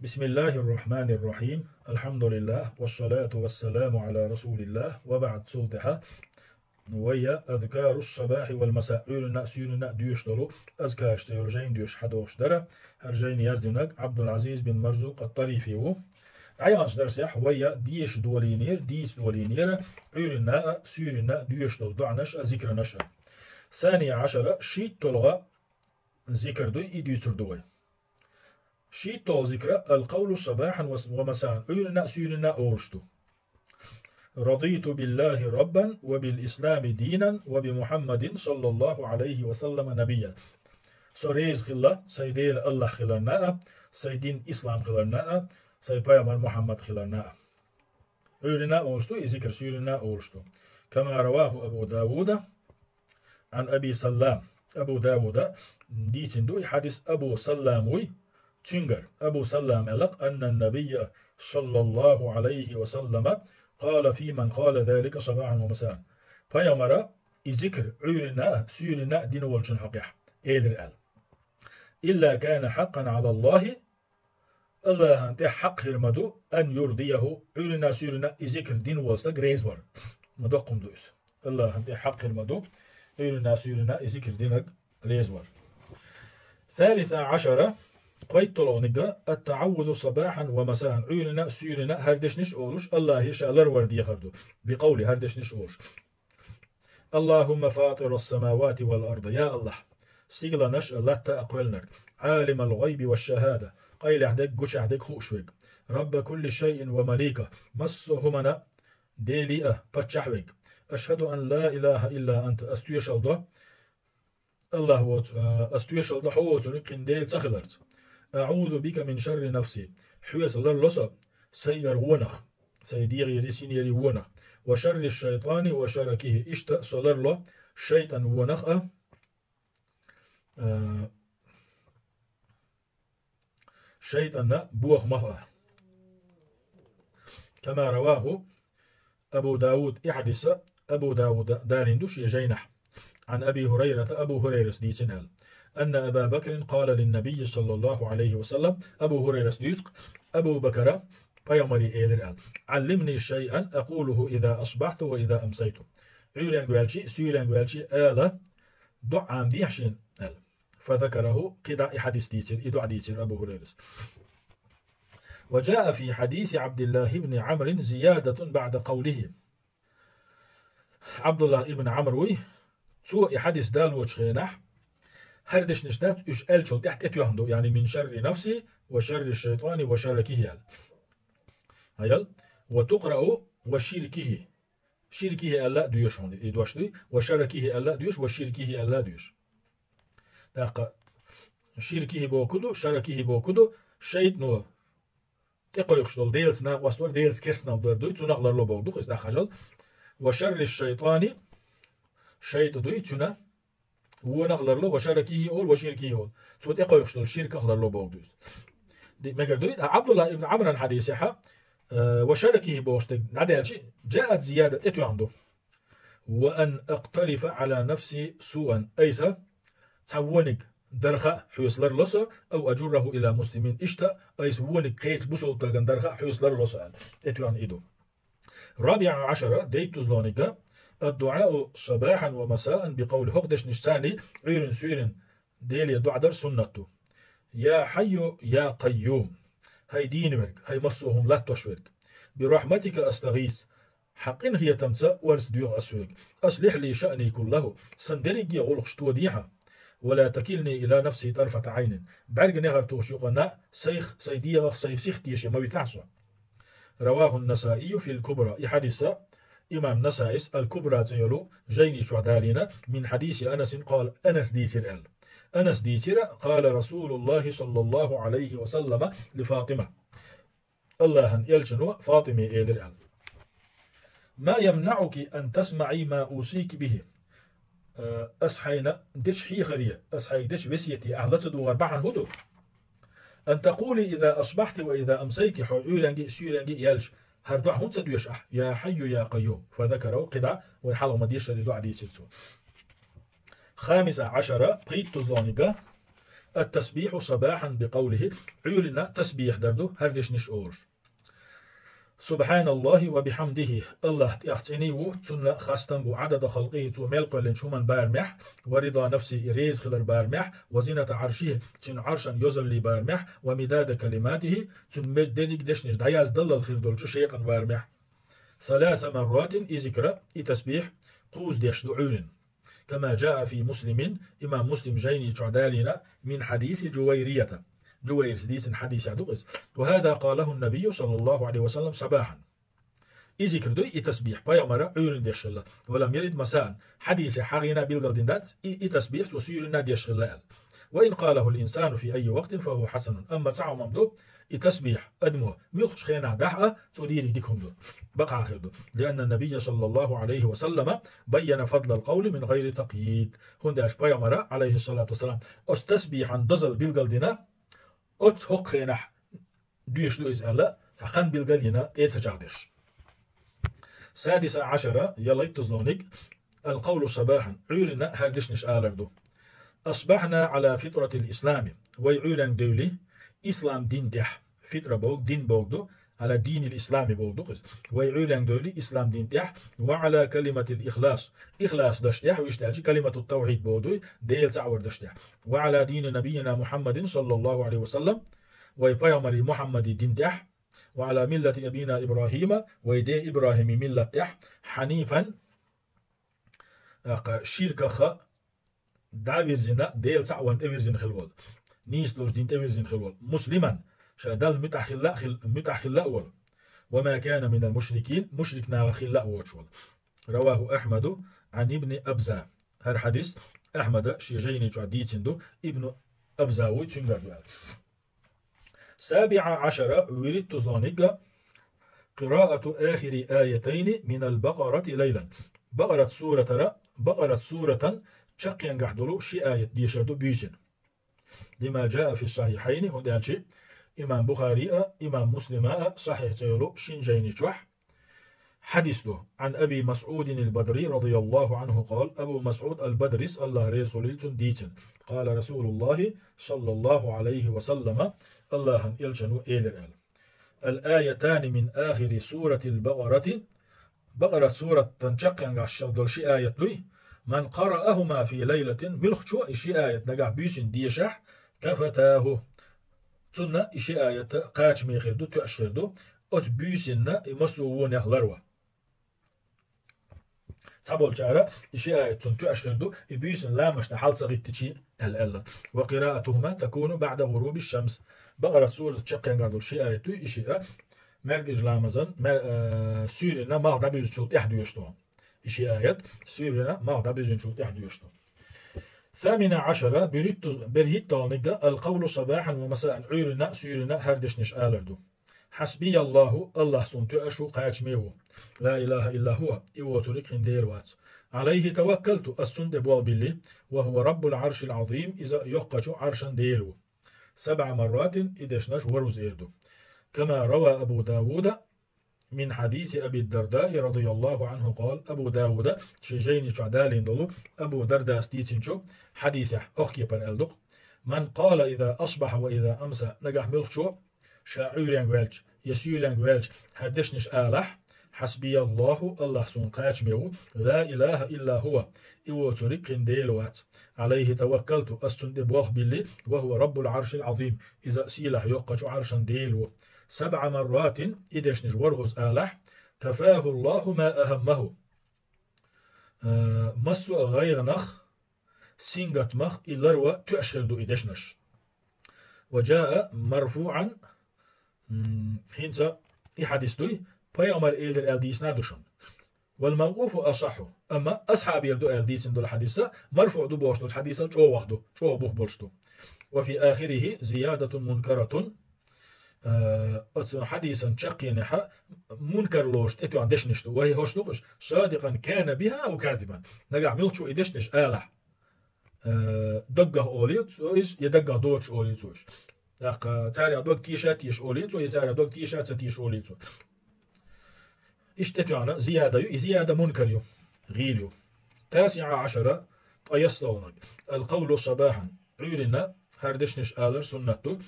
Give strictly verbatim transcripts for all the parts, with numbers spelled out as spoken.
بسم الله الرحمن الرحيم. الحمد لله، والصلاة والسلام على رسول الله، وبعد. Цул тӀехьа вай я أذكار الصباح والمساء, Ӏуйранна а, суьйранна а доьшуш долу азкараш цӀе йолу жайна доьшуш хьадогӀуш дара. ХӀара жайна яздинарг Ӏабдул-Ӏазиз бин Марзукъ ат-ТӀарифи ву. ДӀаяханчу дарсехь вай я деша долийнера, дийца долийнера Ӏуьйранна а, суьйранна а доьшуш долу доӀанаш а, зикранаш а. ثانية عشرة, шийтталгӀа зикр дуй, и дуьйцур ду вай. ШийтталгӀа зикр القول صباحا ومساء, Ӏуьйранна а, суьйранна а олуш ду. رضيت بالله ربا وبالإسلام دينا وبمحمد صلى الله عليه وسلم نبيا. Со реза хилла сайн Дела АллахӀ хиларна а, сайн дин ислам хиларна а, сайн пайхамар Мухьаммад хиларна а. Ӏуьйранна а олуш ду и зикр, суьйранна а олуш ду. كما رواه أبو داود عن أبي سلام. Абу Дауда дийцина ду и хьадис, Абу Саллам вуй, цуьнгара. Абу Саллам аьлла: أن النبي صلى الله عليه وسلم قال في من قال ذلك صباحا ومساء. Пайхамара и зикр Ӏуьйранна а, суьйранна а дина волчун хьокъехь элира аьлла: إلا كان حقا على الله, АллахӀан тӀе хьакъ хир ма ду, أن يرضيه, Ӏуьйранна а, суьйранна а и зикр дина волу стаг реза вар. Ма доккхун ду иза. АллахӀан тӀе хьакъ хир ма ду, Ӏуьйранна а, суьйранна а и зикр динарг реза вар. ثالثة عشرة, кхойтталгӀаниг التعوذ صباحا ومساء, Ӏуьйранна а, суьйранна а хӀара дешнаш а олуш, АллахӀе ша ларвар дехар ду. بقول, хӀара дешнаш а олуш: اللهم فاطر السماوات والأرض, я АллахӀ, стигланаш а, латта а кхоьллинарг, عالم الغيب والشهادة, къайлехь дерг, гучехь дерг хууш верг, رب كل شيء ومليكه, массо а хӀуманан Дели а, паччахь верг. أشهد أن لا إله إلا أنت, ас тоьшалла до, АллахӀ воцу, а, ас тоьшалла до хьо воцург кхин Дела ца хиларца. أعوذ بك من شر نفسي, хьоьца ларло со сайгара вонах, сайн дегӀерий, синерий вонах. وشر الشيطان وشركه, иштта со ларло шайтӀан вонах а, а, шайтӀанан бохамах а. كما رواه أبو داود, и хьадис Абу Дауда далийна ду шен жайнахь. عن أبي هريرة, Абу ХӀурайрас дийцина аьлла: أن أبا بكر قال للنبي صلى الله عليه وسلم, Абу ХӀурайрас дуьйцу, Абу Бакара пайхамаре элира аьлла: علمني شيئا أقوله إذا أصبحت وإذا أمسيت. Ӏуьйренга ваьлча а, суьйренга ваьлча а ала доӀа Ӏамадехьа шена аьлла. فذكره, кхидӀа и хьадис дийцира, и доӀа дийцира Абу ХӀурайрас. وجاء في حديث عبد الله بن عمرو زيادة بعد قوله. Ӏабдуллах ибн Ӏамр вуй, цо и хьадис далочу хенахь, хӀара дешнаш дац, уьш аьллачул тӀаьхьа тӀетоьхна ду, يعني من شر نفسي وشر الشيطان وشركه аьлла. Хьаял, وتقرأ وشركه. Ширкихи аьлла а доьшу хьуна, и дош дуй, وشركه аьлла а доьшу, وشركه аьлла а доьшу. ТӀаккха ширкихи бохург ду, шаракихи бохург ду, шайтӀано тӀекхойкхуш долу Делаца накъост вар, Делаца керстаналла дар дуй, цунах ларло бохург ду-кх иза, тӀаккха хьажал. وشر الشيطان, шайтӀа дуй, цуьнан вонах ларло, وشركه олу, وشركه олу. Цо тӀекхойкхуш долу ширках ларло бохург ду иза. Ди-, мегар дуй, а Ӏабдуллах ибн Ӏамран хьадисехьа, э, وشركه бохуш дерг дӀадаьлча, جاءت زيادة, тӀетоьхна ду. وأن أقترف على نفسي سوءا, айса цхьа вониг дарха а хьоьца ларло со, أو أجره إلى مسلمين, иштта айса вониг кхечу бусалба стагана дарха а хьоьца ларло со аьлла. ТӀетоьхна и ду. رابعة عشرة, дейттузлониг, الدعاء صباحا ومساء بقول, хӀокху дешнаш царний Ӏуьйран суьйран Деле доӀа дар суннат ду. يا حي يا قيوم, хӀай дийна верг, хӀай массо а хӀума латтош верг. برحمتك أستغيث, хьан къинхетамца орца доьху ас хьоьга. أصلح لي شأني كله, сан дерриге гӀуллакхаш тодехьа. ولا تكلني إلى نفسي طرفة عين, бӀаьрган негӀар тухуш юкъана сайх, сайн дегӀах, сайх сиха теший ма витахь со. رواه النسائي في الكبرى, и хьадис имам Насаис Аль-Кубра цӀе йолу жайни чохь далийна, من حديث أنس قال, Анас дийцира аьлла. Анас дийцира, قال رسول الله صلى الله عليه وسلم لفاطمة. АллахӀан элчано Фатиме элира аьлла: ما يمنعك أن تسمعي ما أوصيك به. Э, ас хьайна дечу хьехаре, ас хьайга дечу весете ахь ла ца догӀар бахьана хӀун ду? أن تقولي إذا أصبحت وإذا أمسيت, хьо Ӏуьйренга а, суьйренга а яьлча, хӀара доӀа хӀунда ца доьшу ахь? يا حي يا قيوم. فذكره, кхидӀа вай хьалха ма-дешшара и доӀа дийцира цо. خامسة عشرة, пхийттузлониг, التسبيح صباحا بقوله, Ӏуьйранна тасбихь дар ду, хӀара дешнаш олуш. سبحان الله وبحمده, АллахӀ тӀех цӀений ву, цунна хастам бу, عدد خلقه, цо мел кхоьллинчу хӀуман барамехь, ورضا نفسه, и реза хилар барамехь, وزنة عرشه, цуьнан Ӏаршан йозаллий барамехь, ومداد كلماته, цуьнан ме-, дерриг дешнаш дӀаяздаллал хир долчу шекъан барамехь. ثلاث مرات, и зикра, и тасбихь кхузза деш ду Ӏуьйранна. كما جاء في مسلم, имам Муслим жайни чохь далийна, من حديث جويرية. Жувайрис дийцина хьадисехь ду иза. وهذا قاله النبي صلى الله عليه وسلم صباحا. И зикр дуй, и тасбихь пайхамара Ӏуьйранна деш хилла. ولم يرد مساء. Хьадисехь хьагӀийна билгал дина дац, и, и тасбихь цо суьйранна деш хилла аьлла. وإن قاله الإنسان في أي وقت فهو حسن. Амма цхьа хӀума ду, и тасбихь адамо муьлххачу хенахь дахь а, цо дийриг дика хӀума ду. Бакъахь хир ду. لأن النبي صلى الله عليه وسلم بين فضل القول من غير تقييد. ХӀунда аьлча пайхамара, عليه الصلاة والسلام, оцу тасбихьан дозалла билгал дина, оцу хӀокху хенахь доьшуш ду иза аьлла, цхьа хан билгал йина, тӀе ца чӀагӀдеш. السادس عشر, ялхиттазлониг, القول صباحا, Ӏуьйранна хӀара дешнаш алар ду. أصبحنا على فطرة الإسلام. Вай Ӏуьйранга девли ислам дин тӀехь. Фитра боху, дин боху ду, على دين الإسلام боху ду иза. Вай Ӏуьйранга девли ислам дин тӀехь, وعلى كلمة الإخلاص. Ихлас даш тӀехь, вуьшта аьлча, كلمة التوحيد боху дуй, Дела цхьаъ вар даш тӀехь. وعلى دين نبينا محمد صلى الله عليه وسلم. Вай пайхамари Мухьаммади дин тӀехь. وعلى ملة أبينا إبراهيم, вай де ИбрахӀими миллат тӀехь, حنيفا, тӀаккха ширках дӀа а вирзина, Дела цхьаъ ван тӀевирзина хила волу, нийса долчу дин тӀевирзина хила волу, مسلما, ша Далла муьтӀахь хилла а хил-, муьтӀахь хилла а волу, وما كان من المشركين, мушрик нахах хилла а воцуш волу. رواه أحمد عن ابن أبزة. ХӀара хьадис Ахьмада шен жайни чохь дийцина ду, Ибну Абза вуй цуьнгара ду аьлла. السابع عشر, вуьрхӀиттазлониг, قراءة آخر آيتين من البقرة ليلا. Бакъарат суратара, Бакъарат суратан чаккхенгахь долу ши аят дешар ду буьйсина. لما جاء في الصحيحين, хӀунда аьлча имам Бухари а, имам Муслима а сахьихь ца йолу шин жайни чохь хьадис ду. عن أبي مسعود البدري رضي الله عنه قال, Абу МасӀуд ал-Бадрис, АллахӀ реза хуьлийла цунна, дийцина. قال رسول الله صلى الله عليه وسلم, АллахӀан элчано элира аьлла: الآيتان من آخر سورة البقرة, Бакъарат сураттан чаккхенгахь долу ши аят дуй, من قرأهما في ليلة, муьлххачо и ши аят нагахь буьйсина дешахь, كفتاه, цунна и ши аят кхачаме хир ду, тоьаш хир ду, оцу буьйсинна и массо а вонех ларва. Цхьаболчара и ши аят цунна тоьаш хир ду, и буьйсина ламазна хьал ца гӀиттичи аьлла аьлла. وقراءتهما تكون بعد غروب الشمس. Бакъарат сурат чаккхенгахь долу ши аят дуй и шиъ, маьркӀажа ламазан, мер-, э, суьйранна малх дӀабуьзначул тӀаьхьа доьшу тхуна. И ши аят суьйранна малх дӀабуьзначул тӀаьхьа доьшу тхуна. الثامن عشر, берхӀитталниг, القول صباحا ومساء, Ӏуьйранна а, суьйранна а хӀара дешнаш алар ду. حسبي الله, АллахӀ суна тоьаш ву, кхачаме ву. لا إله إلا هو, и воцург хин Дела вац. عليه توكلت, ас цунна тӀе болх билли, وهو رب العرش العظيم, иза йоккхачу Ӏаршан Дела ву. سبع مرات, и дешнаш ворхӀазза эр ду. كما روى أبو داود من حديث أبي الدرداء رضي الله عنه قال, Абу Дауда шен жайни чохь далийна долу Абу Дардас дийцинчу хьадисехь хӀокху кепара аьлла ду-кх: من قال إذا أصبح وإذا أمسى, нагахь муьлххачо ша Ӏуьйренга ваьлча я суьйренга ваьлча хӀара дешнаш алахь: حسبي الله, АллахӀ суна кхачаме ву, لا إله إلا هو, и воцург хин Дела вац. عليه توكلت, ас цунна тӀе болх билли, وهو رب العرش العظيم, иза сийлахь йоккхачу Ӏаршан Дела ву. سبع مرات, и дешнаш ворхӀазза алахь: كفاه الله ما أهمه. Э, массо а гӀайгӀанах, сингаттамах и ларва тоьаш хир ду и дешнаш. وجاء مرفوعا, м, хӀинца и хьадис дуй, пайхамар элира аьлла дийцина а ду шуна. والموقوف أصح, амма асхьабера ду аьлла дийцина долу хьадис а, марфуӀ ду бохуш долчу хьадисал чӀогӀа ду, чӀогӀа бух болуш ду. وفي آخره زيادة منكرة, э, оцу хьадисан чаккхенехьа мункар лоруш тӀетоьхна дешнаш ду. وهي, хӀорш ду-кх уьш: صادقا كان بها أو كاذبا. Нагахь муьлххачо и дешнаш алахь, э, даггах олий цо иза, я даггах доцуш олий цо иза. ТӀаккха царах дог теша а теша олий цо, я царах дог теша а ца теша олий цо. Иштта тӀетоьхна зияда ю, и зияда мункар ю, гӀийла ю. التاسع عشر, ткъайоьсналниг, القول صباحا, Ӏуьйранна хӀара дешнаш алар суннат ду: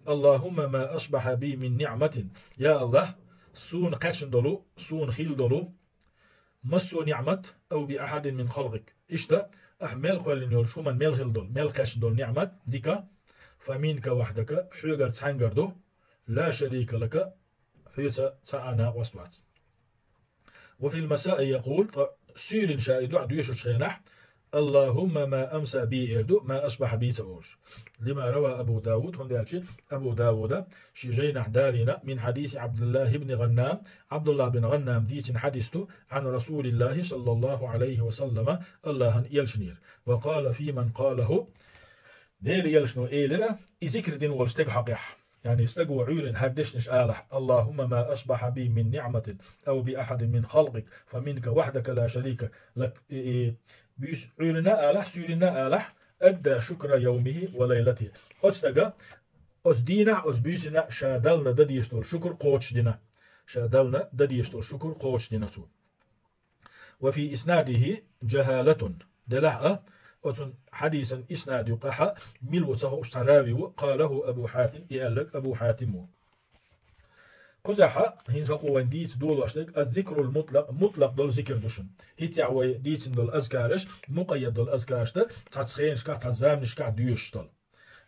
«اللهم ما أصبح بي من نعمة». Я Аллахь, суна кхаьчна долу, суна хилла долу массо а ниӀмат, أو بأحد من خلقك. Иштта, ахь мел кхоьллина йолчу хӀуманна мел хилла долу, мел кхаьчна долу ниӀмат, дика, فمنك وحدك, хьоьгара цхьаьнгара ду, لا شريك لك, хьоьца цхьа а накъост вац. وفي المساء يقول, ткъа суьйрина ша и дуӀа доьшучу хенахь, اللهم ما أمسى بي эр ду, ما أصبح بي ца олуш. لما روى أبو داود, хӀунда аьлча Абу Дауда шен жайнахь далийна, من حديث عبد الله بن غنام, Абдуллахь бин ГӀаннама дийцина хьадис ду, عن رسول الله صلى الله عليه وسلم, Аллахьан элчанера. وقال في من قاله, Делан элчано элира, и зикр дина волу стеган хьокъехь. Яъни стага Ӏуьйрина хӀара дешнаш алахь: اللهم ما أصبح بي من نعمة أو بأحد من خلقك فمنك وحدك لا شريك لك. И, и, буьйс-, Ӏуьйрина алахь, суьйрина алахь, أدى شكر يومه وليلته. Оцу стага оцу дийнахь, оцу буьйсина ша Далла дан дезаш долу шукур кхочушдина. Ша Далла дан дезаш долу шукур кхочушдина цо. وفي إسناده جهالة. Делахь а, оцун хьадисан иснад юкъахь мила ву ца хууш цхьа рави ву, قاله أبو حاتم, и аьлларг Абу Хьатим ву. Кхузахь а, хӀинца хӀокхо вайн дийца долош дерг, الذكر المطلق, мутлакъ долу зикр ду шуна. ХӀинццехь вай дийцина долу азкараш, мукъаййад долу азкараш ду, цхьацца хенашкахь, цхьацца заманашкахь доьшуш долу.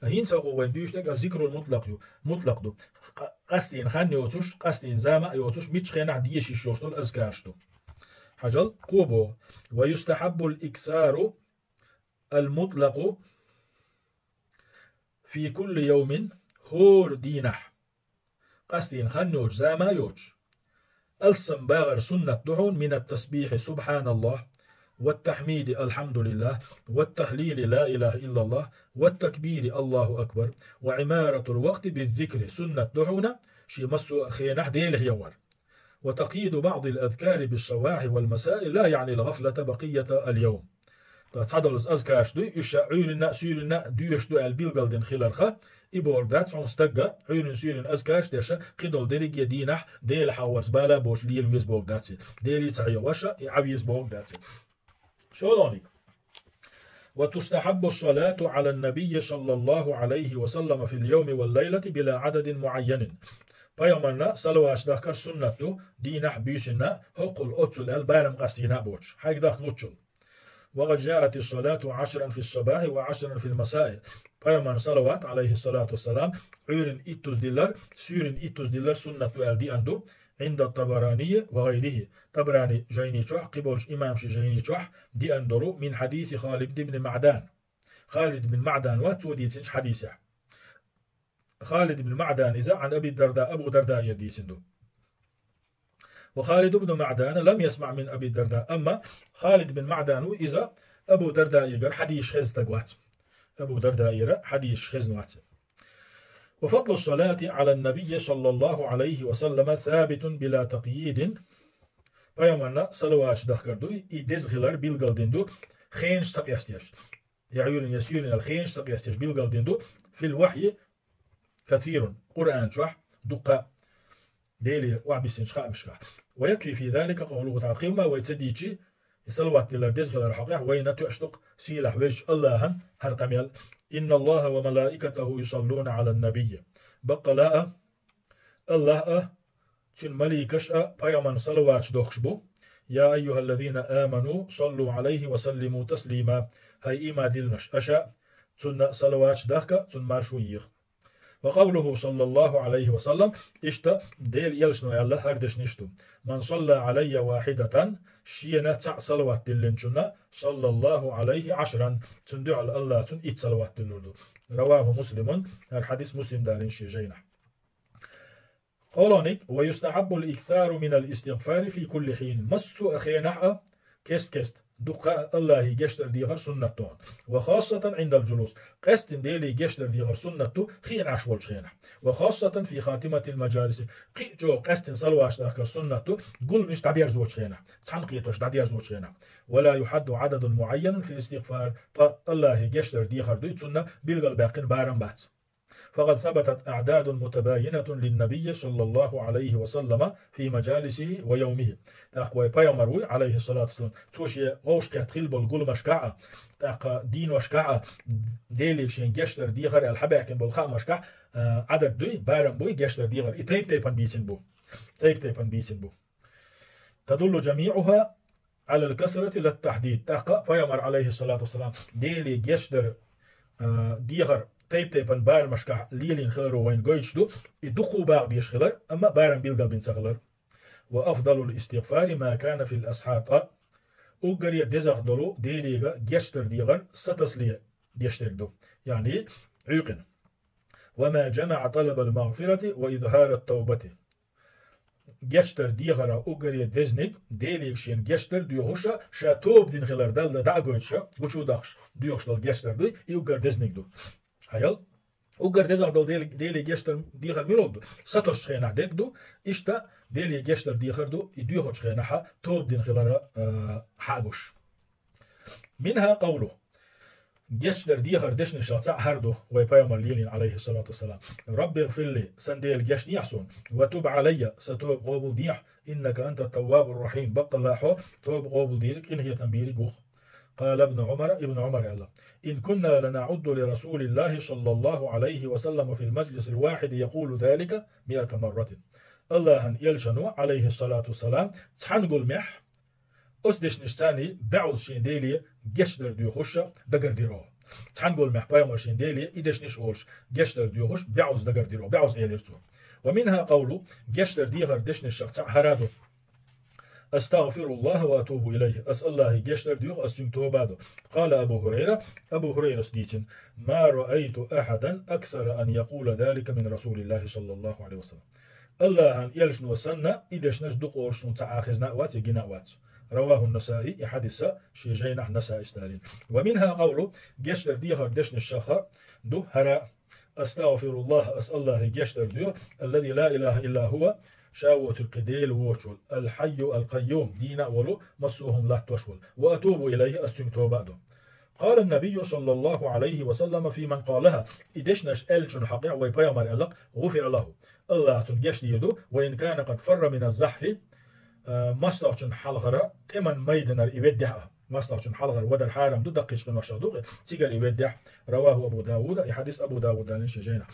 ХӀинца хӀокхо вайн дуьйцуш дерг а зикрул мутлакъ ю, мутлакъ ду. Къа-, къастийна хан йоцуш, къастийна зама а йоцуш, мичча хенахь деша йиш йолуш долу азкараш ду. Хьажал, кхо боху: ويستحب الإكثار المطلق في كل يوم, хӀора дийнахь. Къастийна хан йоцуш, зама а йоцуш. Алссам багӀар суннат ду хьуна: من التسبيح سبحان الله، والتحميد الحمد لله، والتهليل لا إله إلا الله، والتكبير الله أكبر، وعمارة الوقت بالذكر, суннат ду хьуна шен массо а хенахь Деле хьехор. وتقييد بعض الأذكار بالصباح والمساء لا يعني الغفلة بقية اليوم. Ткъа цхьадолу азкараш дуй, уьш ша Ӏуьйранна а, суьйранна а доьшуш ду аьлла билгалдина хиларх, и бохург дац хьуна стага Ӏуьйранна, суьйранна азкараш деш, кхидолу дерриге а дийнахь Дела хьахорца бала а боцуш лела веза бохург дац и. Деле ца хьехош а и Ӏан веза бохург дац и. ШолгӀаниг. وتستحب الصلاة على النبي صلى الله عليه وسلم في اليوم والليلة بلا عدد معين. Пайхамарна салаваташ дахкар суннат ду, дийнахь а, буьйсанна а, хӀоккхул, оццул аьлла барам къастийна а боцуш, хьайга дахлуччул. وقد جاءت الصلاة عشرا في الصباح وعشرا في المساء. Пайхамарна салават, عليه الصلاة والسلام, Ӏуьйранна иттуза диллар, суьйранна иттуза диллар суннат ду аьлла диъна ду, عند الطبراني وغيره. ТӀабарани жайни чохь, кхиболчу имамаши жайни чохь диъна долу, من حديث خالد بن معدان. Халид бин МаӀдан вац цо дийцинчу хьадисехь. Халид бин МаӀдан иза عن أبي الدرداء, Абу Дардаера дийцина ду. وخالد بن معدان لم يسمع من أبي الدرداء. Амма Халид бин МаӀдан ву иза Абу Дардаегара хьадисаш хезна стаг вац. Абу Дардаера хьадисаш хезна вац. وفضل الصلاة على النبي صلى الله عليه وسلم ثابت بلا تقييد. Пайхамарна салаваташ дахкар дуй, и деза хилар билгалдина ду, хенаш ца къестеш. Я Ӏуьйранна, я суьйранна аьлла хенаш ца къестеш билгалдина ду, في الوحي كثير, Къуръан чохь дуккха а, Деле охьабиссинчу хаамашкахь. ويكفي في ذلك قوله تعالى, кхин ма вай ца дийчи, и салават диллар деза хилар хьокъехь вайна тоьаш ду-кх сийлахь везачу Аллахьан хӀара къамел: إن الله وملائكته يصلون على النبي. Баккъала а, Аллахь а, цуьнан маликаш а пайхамарна салаваташ дохкуш бу. يا أيها الذين آمنوا صلوا عليه وسلموا تسليما. ХӀай ийман диллинарш, аша а цунна салаваташ дахка, цунна маршо еха. وقوله صلى الله عليه وسلم, иштта Делан элчано аьлла хӀара дешнаш ду: من صلى علي واحدة, шена цхьаъ салават диллинчунна, صلى الله عليه عشرا, цунна дуьхьал Аллахь цунна итт салават диллур ду. رواه مسلم, хӀара хьадис Муслима далийна шен жайнахь. КхоалгӀаниг: ويستحب الإكثار من الاستغفار في كل حين. Массо а хенахь а, кест-кеста, дуккха а Аллахье гечдар дехар суннат ду хьуна. وخاصة عند الجلوس. Къаьстина Деле гечдар дехар суннат ду хиъна Ӏаш волчу хенахь. وخاصة في خاتمة المجالس. Кхин а чӀогӀа къаьстина салаваташ дахкар суннат ду гуламаш дӀадерзочу хенахь, цхьаьнакхетарш дӀадерзочу хенахь. ولا يحد عدد معين في الاستغفار. Ткъа Аллахье гечдар дехар дуй, цунна билгалбаьккхина барам бац. فقد ثبتت أعداد متباينة للنبي صلى الله عليه وسلم في مجالسه ويومه. ТӀаккха вай пайхамар вуй, عليه الصلاة والسلام, цо шен вовшахкхетта хила болу гуламашкахь а, тӀаккха дийношкахь а, Деле шен гечдар дехар аьлла хьабаьхкина болу хаамашкахь а, Ӏадат дуй, барам буй гечдар дехар. И тайп-тайпана бийцина бу. Тайп-тайпана бийцина бу. تدل جميعها على الكثرة لا التحديد. ТӀаккха пайхамар, عليه الصلاة والسلام, Деле гечдар а, дехар тайп-тайпана барамашкахь лелийна хиларо вайна гойтуш ду, и дукха бакъ дезаш хилар, амма барам билгалбина ца хилар. وأفضل الاستغفار ما كان في الأسحار. Уггаре дезагӀа долу Делега гечдар дехар сатасале деш дерг ду, яъни Ӏуьйкъина. وما جمع طلب المغفرة وإظهار التوبة. Гечдар дехара уггаре дезниг, Делега шена гечдар доьхуша, ша тоба дина хилар Далла дӀа а гойтуша, гучу а дахаш, доьхуш долу гечдар дуй, и уггар дезниг ду. Хьаял? Уггар дезагӀа долу Деле, Деле гечдар дехар муьлха ду? Сатосучу хенахь дерг ду, иштта Деле гечдар дехар ду, и доьхучу хенахь тоба дина хилара, а, хьагуш. منها قوله. Гечдар дехар дешнашах цхьаъ хӀара ду, вай пайхамар лелийна, عليه الصلاة والسلام: رب اغفر لي, сан Дела, гечдехьа суна, وتب علي, сан тоба къобал дехьа, إنك أنت التواب الرحيم, баккъалла хьо тоба къобал дийриг, къинхетам бийриг ву-кх. قال ابن عمر, Ибн Ӏумара аьлла: إن كنا لنعد لرسول الله صلى الله عليه وسلم في المجلس الواحد يقول ذلك مائة مرة. АллахӀан элчано, عليه الصلاة والسلام, цхьана гуламехь оцу дешнашца баьӀуза шен Деле гечдар доьхуша дагардира оха. Цхьана гуламехь пайхамар шен Деле и дешнаш а олуш, гечдар доьхуш баьӀуза дагардира оха, баьӀуза элира цо. ومنها قوله, гечдар дехар дешнашах цхьаъ хӀара ду: أستغفر الله وأتوب إليه. Ас АллахӀе гечдар доьху, ас цуьнга тоба а до. قال أبو هريرة, Абу ХӀурайрас дийцина: ما رأيت أحدا أكثر أن يقول ذلك من رسول الله صلى الله عليه وسلم. АллахӀан элчано санна, и дешнаш дукха олуш суна цхьа а хезна а вац, я гина а вац. رواه النسائي, и хьадис шен жайнахь Насаис далийна. ومنها قوله, гечдар дехар дешнашах ду хӀара: أستغفر الله, ас АллахӀе гечдар доьху, الذي لا إله إلا هو, ша воцург кхин Дела воцуш волу, الحي القيوم, дийна а волу, массо а хӀума латтош волу, وأتوب إليه, ас цуьнга тоба а до. قال النبي صلى الله عليه وسلم في من قالها, и дешнаш аьллачун хьокъехь вай пайхамар аьлла-кх: غفر له, АллахӀа цунна гечдийр ду, وإن كان قد فر من الزحف, а, мостагӀчун хьалхара тӀеман майданара и веддехь а, мостагӀчун хьалхара вадар хьарам ду, даккхийчу къиношах ду-кх, цигара и веддехь. رواه أبو داود, и хьадис Абу Дауд далийна шен жайнахь.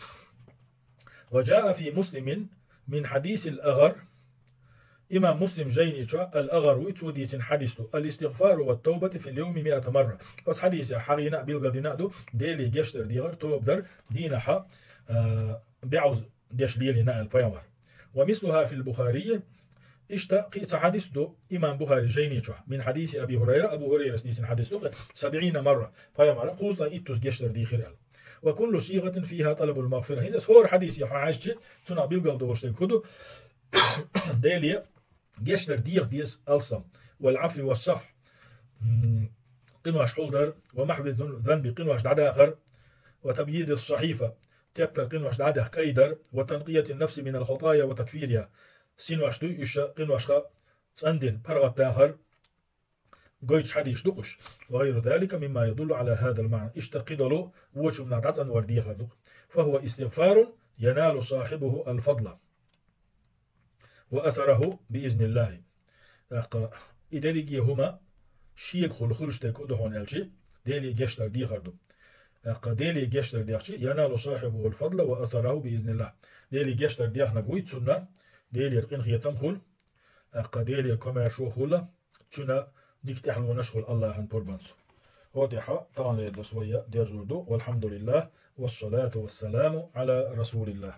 وجاء في مسلم من حديث الأغر, имам Муслим жайни чохь Ал-АгӀар вуй, цо дийцина хьадис ду: الاستغفار والتوبة في اليوم مائة مرة. Оцу хьадисехь хьахийна а, билгалдина а ду Деле гечдар дехар, тоба дар дийнахь, а, баьӀуза деш лелийна аьлла пайхамар. ومثلها في البخاري, иштта кхин а цхьа хьадис ду имам Бухари жайни чохь, من حديث أبي هريرة, Абу ХӀурайрас дийцина хьадис ду, سبعين مرة, пайхамара кхузткъе иттуза гечдар дийхира аьлла. وكل صيغة فيها طلب المغفرة. ХӀинца аса хӀора хьадисе хьо хьаьжча, цунах билгал долуш дерг хӀун ду? Деле гечдар деха деза алсам. والعفو والصفح, м, къинош хьулдар, ومحو الذنب, къинош дӀадахар, وتبييض الصحيفة, тептар къинош дӀадеха кӀайдар, وتنقية النفس من الخطايا وتكفيرها, синош дуй уьш къиношха цӀандина паргӀатдахар, гойтуш хьадисаш ду-кх уьш. وغير ذلك مما يدل على هذا المعنى. Иштта кхидолу вочу хӀуманах дӀацӀанвар дехар ду-кх. فهو استغفار ينال صاحبه الفضل وأثره بإذن الله. ТӀаккха и дерриге хӀума шега хуьлу хуьлуш дерг хӀун ду хьуна аьлча, Деле гечдар дехар ду. ТӀаккха Деле гечдар дехча, ينال صاحبه الفضل وأثره بإذن الله. Деле гечдар дехнарг вуй, цунна Делера къинхетам хуьлу, тӀаккха Делера комаьршо хуьлу, цуьнан дика тӀаьхьалонаш хуьлу АллахӀан пурбанца. ХӀокху тӀехь таханлера дарс вай дерзор ду. والحمد لله والصلاة والسلام على رسول الله.